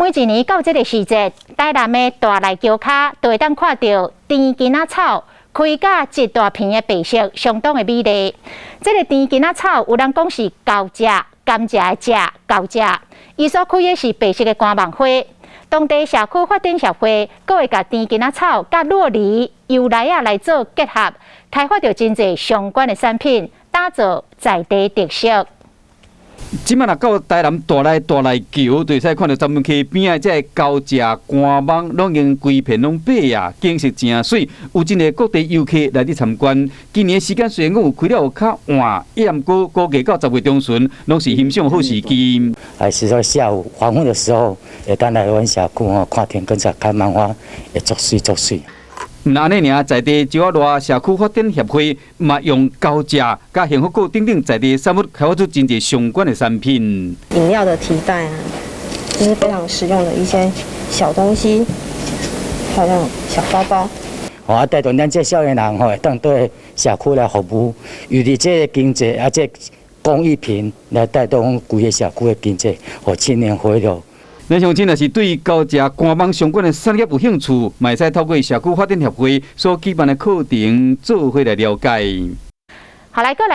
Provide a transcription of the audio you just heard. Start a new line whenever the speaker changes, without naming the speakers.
每一年到這个時節，台南的大內橋跤就會當看著甜巾仔草開甲一大片的白色，相當的美麗。這个甜巾仔草有人講是高蔗，甘蔗的蔗，高蔗。伊所開的是白色的乾網花。當地社區發展協會閣會共甜巾仔草佮酪梨、油梨仔來做結合，開發著真濟相關的產品，打造在地特色。
這擺若到台南大內大內橋，就會使看著鱒門溪邊仔這个高蔗乾網，攏已經規片攏白啊，景色誠媠，有真濟各地遊客來佇參觀。今年時間雖然講有開了有較晚，也毋過估計到10月中旬，攏是欣賞好時機。
還是說下午黃昏的時候，會當來阮社區吼看甜根草開滿花，會足媠足媠。
毋但按呢爾，在地石仔賴社區發展協會嘛用高蔗佮幸福果等等在地產物，開發出真濟相關的產品。
飲料的提袋啊，就是非常實用的一些小東西，還有那種小包包。
哦，帶動咱這少年人吼，會當對社區來服務，尤其這个經濟啊，這工藝品來帶動規个社區的經濟和青年回流。
咱鄉親若是對高蔗乾網相關的產業有興趣，嘛會使透過社區發展協會所舉辦的課程做伙來了解。
好，來過來。